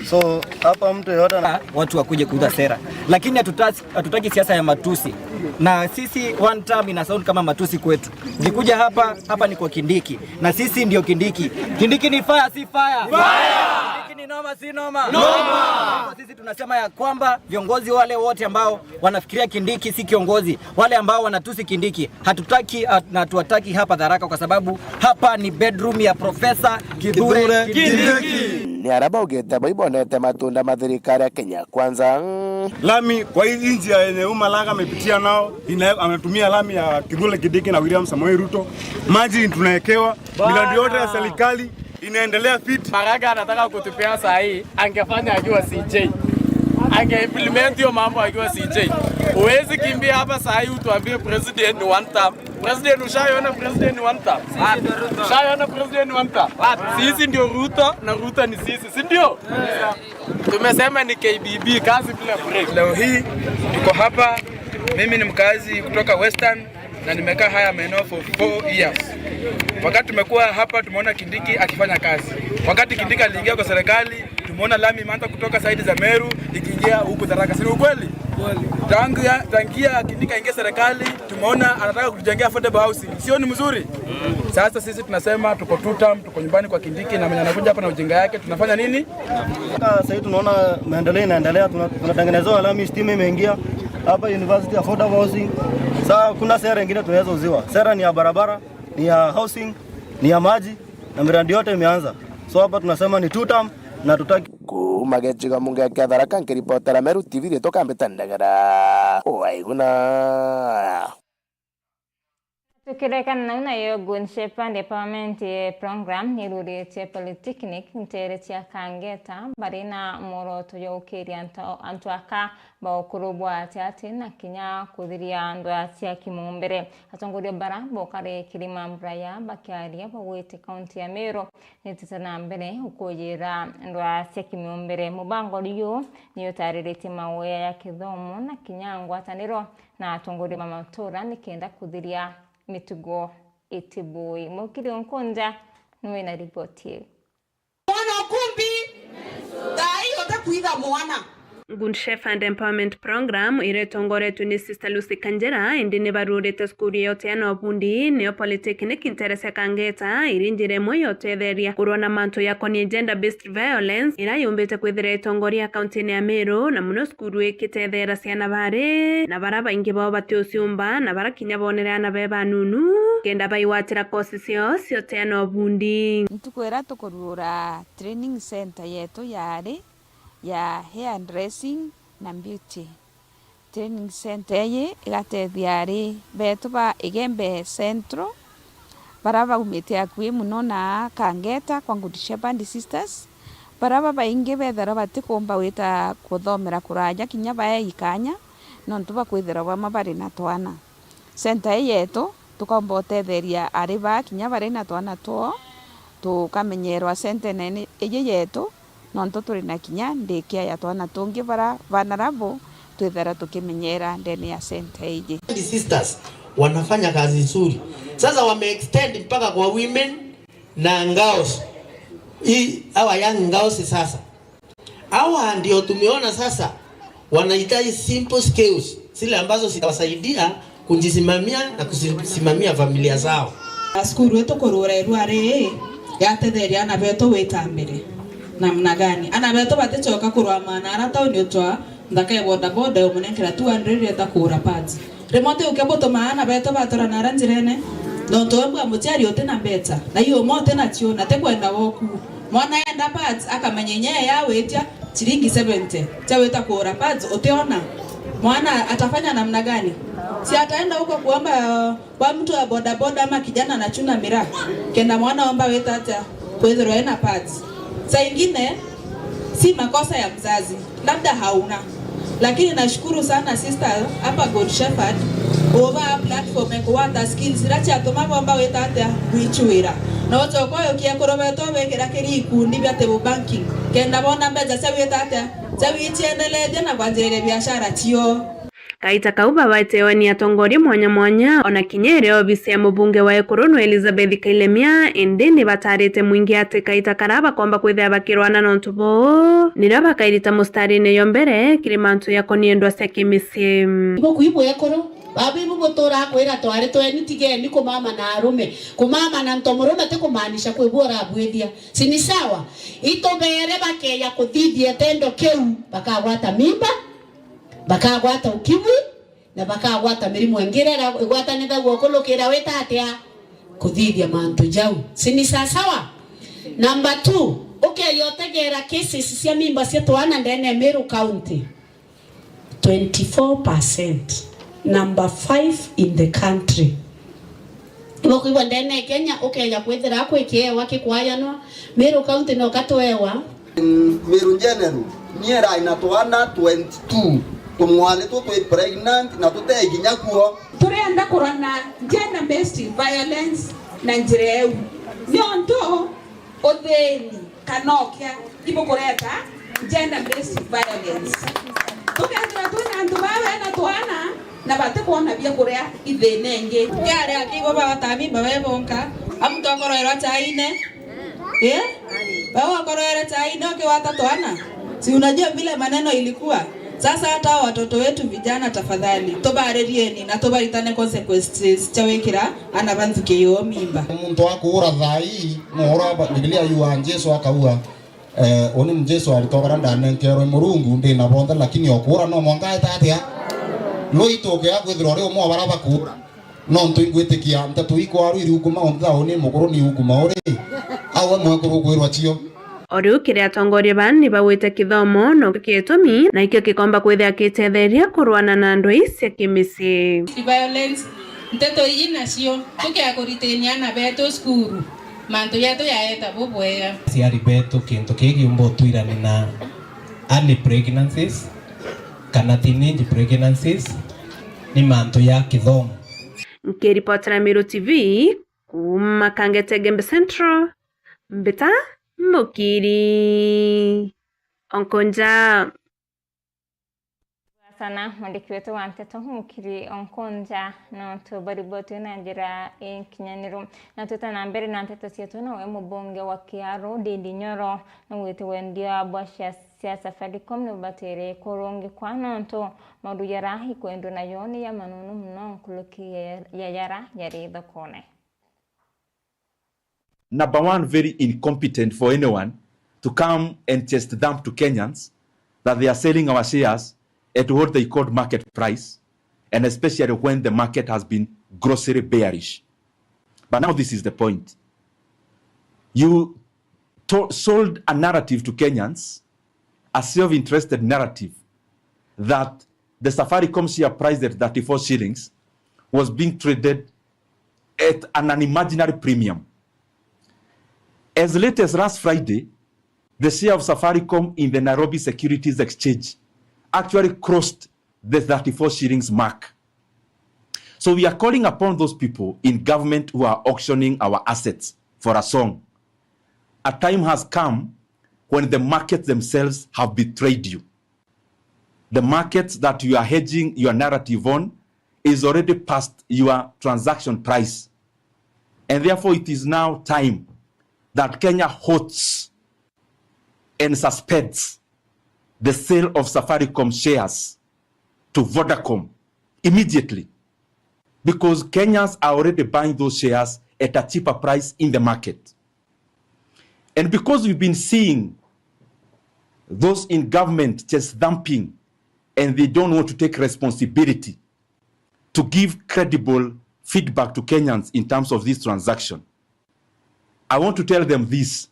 So, hapa mtu yoyote ana- watu wakuje kuuza sera. Lakini hatutaki, hatutaki siasa ya matusi. Na sisi one term ina sound kama matusi kwetu. Ukikuja hapa, hapa ni kwa Kindiki. Na sisi ndio Kindiki. Kindiki ni fire, si fire. Fire! Kindiki ni noma, si noma. Noma! Sisi tunasema ya kwamba viongozi wale wote ambao wanafikiria Kindiki si kiongozi, wale ambao wanatusi Kindiki, hatutaki, hat-, na hatuwataki hapa Tharaka kwa sababu hapa ni bedroom ya Professor Kithure Kindiki. Ni aria baugite bo ibonete matunda ma thirikari ya Kenya Kwanza. Lami kwa hii njia yenye Maraga amepitia nao, ina-, ametumia lami ya Kithure Kindiki na William Samoei Ruto. Maji tunaekewa, miradi yote ya serikali inaendelea fit. Maraga anataka kutupea saa hii, angefanya akiwa C J. Ange implement hiyo mambo akiwa C J. Huwezi kimbia hapa saa hii utuambie president ni one term. President, ushaiona president ni one term? Ushaiona president ni one term? Sisi ndio Ruto na Ruto ni sisi, si ndio? Tumesema ni K B B, kazi bila break. Leo hii tuko hapa, mimi ni mkazi kutoka Western, na nimekaa haya maeneo for four years. Wakati tumekuwa hapa, tumeona Kindiki akifanya kazi. Wakati Kindiki aliingia kwa serikali, tumeona lami imeanza kutoka side za Meru ikiingia huku Tharaka. Si ni ukweli? Tangia, tangia Kindiki aingie serikali, tumeona anataka kutujengea affordable housing. Sio ni mzuri? Sasa sisi tunasema tuko two term, tuko nyumbani kwa Kindiki na mwenye anakuja hapa na ujinga yake, tunafanya nini? Sasa hivi tunaona maendeleo inaendelea, tuna-, tunatengenezewa lami, stima imeingia hapa university, affordable housing. Sasa kuna sera ingine tunaweza uziwa. Sera ni ya barabara, ni ya housing, ni ya maji, na miradi yote imeanza. So hapa tunasema ni two term na tutaki. Kuuma gecigo mbunge kia Tharaka, nkiripotera Meru T V, riitwa Kambita Ndagara. Waiguna. Tukirekana nau, nayo Good Shepherd Empowerment, eh, Program iruritie Polytechnic nteere cia Kangeta bari na mworoto jwa gukiria antu, antu aka ba ukuru bwa ati ati na kinya kuthiria ndwaa cia kimaumbere. Atongoria bara bokari kiri mambura ya bakiaria bagwite kaunti ya Meru nitite na mbere ukujira ndwaa cia kimaumbere. Mubango riu ni utariritie mawoya ya kithomo na kinya ngwataniro na atongoria ba matura nikenda kuthiria mitugo itibui. Mukiri Unkunja niwe na riboti iu. Mwana ukumbi, thaa hii utakuitha mwana. Good Shepherd Empowerment Program iria itongoretue ni Sister Lucy Kanjera, indi ni barurite cukuru ya uteana ubundi, niyo Polytechnic nteere cia Kangeta, iri njira imwe ya utetheria kurwa na mantu yakonie gender based violence, iria yumbite kwithira itongoria kaunti-ini ya Meru, na muno cukuru ikitetheera ciana bari na bara baingi bao batiuciumba, na bara kinya bonere ana be banunu, kenda baigwatira kosi ciao cia uteana ubundi. Ntuku iria tukurura training center yetu yari ya hair dressing na beauty. Training center iji igatethia ari betu ba Igembe Central, bara baumite akui muno na Kangeta kwa Good Shepherd Sisters, bara babaingi bethirwa batikumba gwita kuthomera kuraja kinya bae ikanya, nontu bwa kwithirwa bamwe bari na twana. Center ii yetu tukaumba utetheria ari baa kinya bari na twana twoo, tukamenyerwa centene iji yetu, nontu turi na kinya ndaycare ya twana tungi bara vulnerable twithira tukimenyera ndene ya center iji. Sisters wanafanya kazi nzuri. Sasa wame extend mpaka kwa women na girls. Hii, hawa young girls sasa. Hawa ndio tumeona sasa wanahitaji simple skills, zile ambazo zitawasaidia kujisimamia na kusimamia familia zao. Cukuru yetu kurura irua riri yatetheria ana betu gwita mbere. Namna gani? Ana betu baticoka kurwa mwana ara tauni utwa nthaka ya bodaboda umunenkera two hundred eta kugura pads. Rimwe ti uke butuma ana betu batura nara njirene, nontu we bwa muciari uti na mbeca, na iu umwe uti nacio, na ti kwenda woku. Mwana enda pads, akamenya inya ya witia ciringi seventy cia wita kugura pads utiona. Mwana atafanya namna gani? Si ataenda huko kuomba kwa mtu wa bodaboda ama kijana anachuna miraa, kenda mwana omba wita atia kwithirwa ena pads. Saa ingine si makosa ya mzazi, labda hauna. Lakini nashukuru sana sister hapa Good Shepherd, uva platform ya kuwata skills, ira ciatuma bomba wita atia gwichuira. Na ucoka uyu kiekuru betu ubikira kiri ikundi bia table banking, kenda bona mbeca cia wita atia, cia wichiendelethia na kwanjiriria biashara cio. Kaita kau babatewe ni atongoria mwanya mwanya, ona kinya iria obisi ya mubunge wa Ekuru nwe Elizabeth Kailemia, indi ni batarite mwingi ati kaita kara bakomba kwithira bakirwana nontu boo, nirio bakairita mustarine yo mbere kiri mantu yakonie ndwa cia kimicii. Ibo kuibwa Ekuru, babu ibu butura kwira twari tweni, tigeni kumama na arume. Kumama na nto murume ti kumaanisha kwi bu urabwithia. Si ni sawa? Itubere bakeya kuthithia itendo kiu, bakagwata mimba, bakagwata ukimwi, na bakagwata mirimu ingi iria ira-, igwatanithagua ukulukira wita atia kuthithia mantu jau. Si ni sasawa? Number two, ukeya utegera cases cia mimba cia twana ndene ya Meru County, twenty-four percent, number five in the country. Ibo kuigua ndene ya Kenya, ukeya kwithira kwi kiewa kikwayanwa, Meru County no katwewa. Meru General, nie rai na twana twenty-two, tumwali tu twi pregnant na tutee kinya kuo. Turienda kurana gender based violence na njira iu, niontu uthini kana ukia ibukureta gender based violence. Tukethira twina antu baa bena twana na batikwona bia kuria ithina ingi. Kiari akibo babatami babe bonka, amu twakoroerwa chaine. Eh? Wewe wakoroera chai na ukiwata twana? Si unajua vile maneno ilikuwa? Sasa hata hao watoto wetu vijana, tafadhali, tubaririeni na tubaritane consequences cia wikira ana ba nthuki yoo mimba. Muntu akuura thaa ii, no ura ba-, Biblia yuaa, Jesu akauga, eh, uni Jesu aritwa baria ndanenkerwe Murungu, ndi na bonthe, lakini okuura no mwanka aete atia? Rui tukia kwithirwa uri umwe wa baria bakuura. Nontu ingwitikia nteto ikwaru iriukuma, unthauni mukuru niukuma uri, au we mwekuru ukwirwa cio. O riu kiri atongoria baa ni bagwite kithomo nokio gitumi, na ikio gikomba kwithira gitetheria kurwana na ndwai cia kimicii. Violence, nteto ii nacio tukia kuritania ana betu cukuru, mantu jetu yaeta bubwega. Aciari betu kintu kii giumba utwirani na early pregnancies kana teenage pregnancies ni mantu ya kithomo. Nkiripotera Meru T V kuuma Kangete Gembe Central, Mbita Mukiri Onkonja. Sana mwandiki wetu wa nteto Mukiri Onkonja, no tubariboti na njira inkinyaniru. Na twita na mbere na nteto cietu, nawe mubunge wa Kiaru, Ndindi Nyoro, nugwite wendia bwa shares cia Safaricom nubatire kurungikwa, nontu maundu jara ikwendwa nayo ni ya manunu muno nkuruki ya, ya jara jari thokone. Number one, very incompetent for anyone to come and chest thump to Kenyans that they are selling our shares at what they called market price, and especially when the market has been grossly bearish. But now this is the point. You to-, sold a narrative to Kenyans, a self-interested narrative, that the Safaricom share price at thirty-four shillings was being traded at an unimaginary premium. As late as last Friday, the share of Safaricom in the Nairobi Securities Exchange actually crossed the thirty-four shillings mark. So we are calling upon those people in government who are auctioning our assets for a song. A time has come when the markets themselves have betrayed you. The markets that you are hedging your narrative on is already past your transaction price. And therefore, it is now time that Kenya halts and suspends the sale of Safaricom shares to Vodacom immediately, because Kenyans are already buying those shares at a cheaper price in the market. And because we've been seeing those in government chest thumping, and they don't want to take responsibility to give credible feedback to Kenyans in terms of this transaction, I want to tell them this.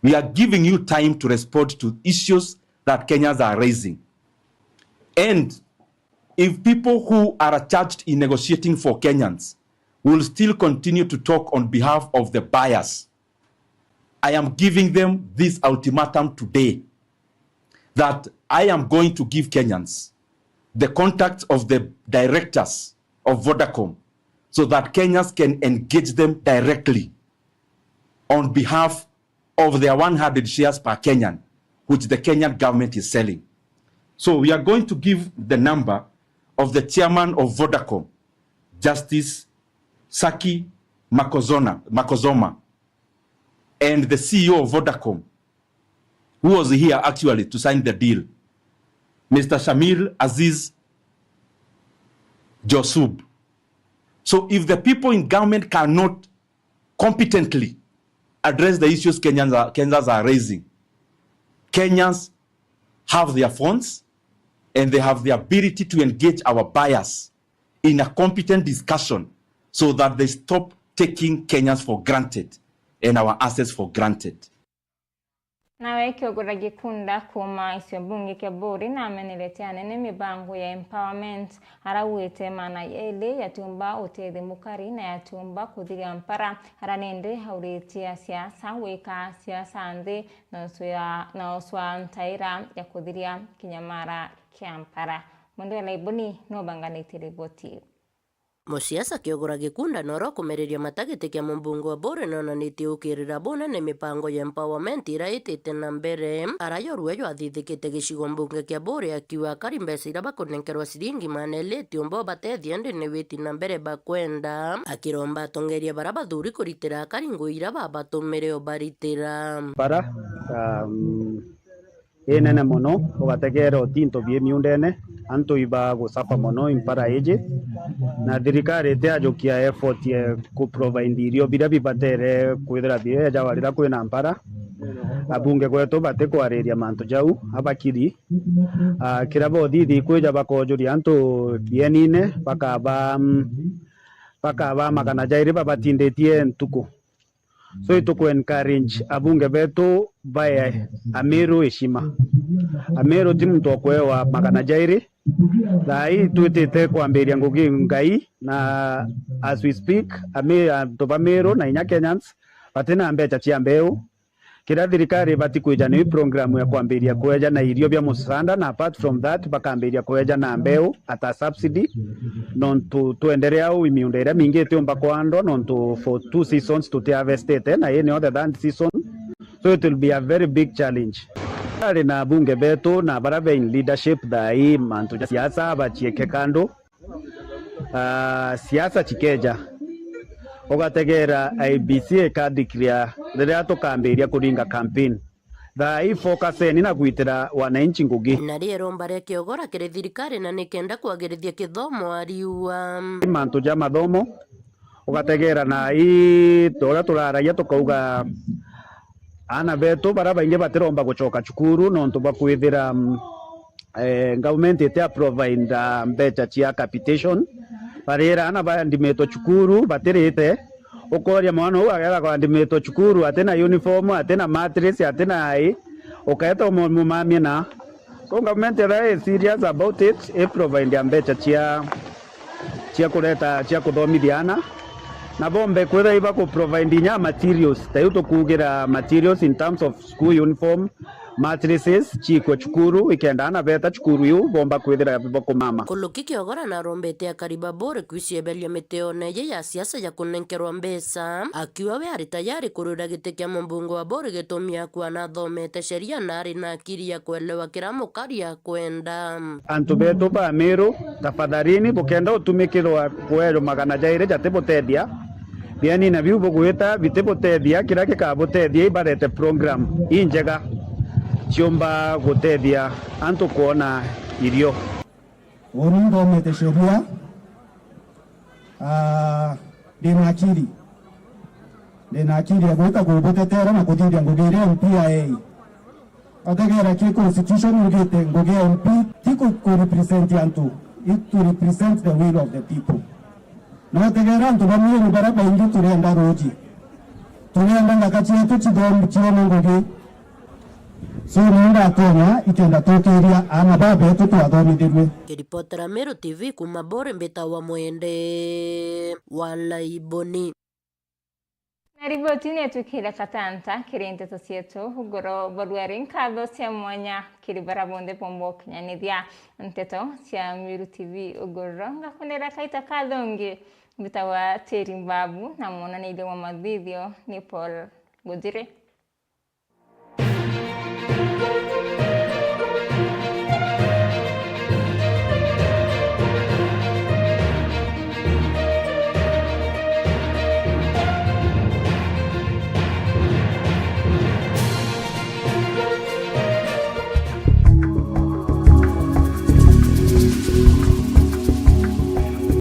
We are giving you time to respond to issues that Kenyans are raising. And if people who are charged in negotiating for Kenyans will still continue to talk on behalf of the buyers, I am giving them this ultimatum today, that I am going to give Kenyans the contacts of the directors of Vodacom so that Kenyans can engage them directly on behalf of their one hundred shares per Kenyan, which the Kenyan government is selling. So we are going to give the number of the chairman of Vodacom, Justice Saki Makozona, Makozoma, and the C E O of Vodacom, who was here actually to sign the deal, Mister Shamil Aziz Josub. So if the people in government cannot competently address the issues Kenyans are, Kenyans are raising, Kenyans have their phones and they have the ability to engage our buyers in a competent discussion so that they stop taking Kenyans for granted and our assets for granted. Nawe Kiogora Gikunda kuuma icio mbunge kia Buri namenerete anene mibango ya empowerment, araugite maana yeli yatiumba utethia mukari na yatiumba kuthiria mpara, ara nindi auritie asiasa gwika siasa nthi na uswa, na uswa ntaira ya kuthiria kinyamara kia mpara. Mwende wa Laibuni nubanganitie riboti iu. Musiasa Kiogora Gikunda noro kumereria mata giti kia mumbunge wa Buri nonanitie ukirira bunene mipango ya empowerment ira itite na mbere. Ara yorua jwathithikite gicigo mbunge kia Buri akiuga akari mbeca ira bakunenkerwa ciringi maana eli itiumba ubatethia indi ni witi na mbere bakwenda, akiromba atongeria bara bathuri kuritira akari ngui ira babatumire ubaritira. Bara, um, inene mono, ugategeera utinto bie miundene, antu iba gusafa mono impara iji, na thirikari itiajukia effort ye ku provide irio biria bibatere kwithira biejawa riria kwina mpara. Abunge gwetu batikwariria mantu jau, abakiri. Ah, kiria bothithii kwija bakojuria antu bienine, bakaba, mm, bakaba magana jairi babatinditie ntuku. So ituku encourage abunge betu bae Ameru heshima. Ameru ti muntu wa kuewa magana jairi. Thaa ii twitite kwambiria ngugi ngai, na as we speak, Ame-, antu ba Meru na inya Kenyans batina mbecha cia mbeu. Kiria thirikari ibati kwija ni program ya kwambiria kweja na irio bia musanda, na apart from that, bakambiria kweja na mbeu at a subsidy, nontu twenderea au miunda iria mingi itiumba kwandwa, nontu for two seasons tuti harvestete, na ii nio the third season, so it will be a very big challenge. Ari na abunge betu na baria be in leadership thaa ii, mantu ja siasa bachieke kando. Ah, siasa chikeja, ugategeera I E B C ikadeclare riria tukambiria kuringa campaign. Thaa ii focuseni na gwitira wananchi ngugi. Na rio iromba ria Kiogora kiri thirikari na nikenda kwagirithia kithomo, ariuga. Mantu ja mathomo, ugategeera na ii uria turaragia tukauga aana betu baria baingi batiromba gucoka cukuru nontu bwa kwithira, mm, eh, government iti a provide, ah, mbecha cia capitation. Barira aana bandimitwe cukuru batirite, ukoria mwana uu agera kwandimitwe cukuru atina uniform, atina mattress, atina ai, ukaeta umumamie na. So government ethira i serious about it, i provide mbecha cia, cia kureta, cia kuthomithia aana, na bombe kwithira iba ku provide inya materials, ta iu tukugira materials in terms of school uniform, mattresses, ciikwe cukuru, ikenda aana beta cukuru iu bomba kwithira bakumama. Kuluki Kiogora narombete akari ba Buri kwicieberia miteone iji ya siasa ya kunenkerwa mbeca, akiuga we ari tayari kurwira giti kia mumbunge wa Buri gitumi akua nathomete sheria na ari na akiri ya kuelewa kiria mukari akwenda. Antu betu ba Meru, tafadhalini, bukenda utumikirwa kueerwa magana jairi jatibutethia, bienine biu bugwita bitibutethia, kiria gikabutethia ibarete program injega ciumba gutethia antu kwona irio. Uni nthomete sheria, ah, ndina akiri. Ndina akiri ya gwita kubutetera na kuthithia ngugi iria M P aei. Utegera ki constitution yugite ngugi ya M P ti ku, ku represent antu, it to represent the will of the people. Na utegera antu ba Meru baria baingi turienda ruuji. Turienda nthaka cietu cithom-, cione ngugi. So, ni ndatonya ikenda tukiria aana ba betu twathomithirue. Kiripotera Meru T V kuma Buri, mbitawa Mwende wa Laiboni. Na riboti ni itwikire katanta kiri nteto cietu ugoro bwa ruari. Nkatho cia mwanya kiri bara bonthe bomba ukinyanithia nteto cia Meru T V ugoro. Ngakundira kaita kathongi mbitawa Teri Mbabu na mwonaniria wa mathithio ni Paul Gujiri.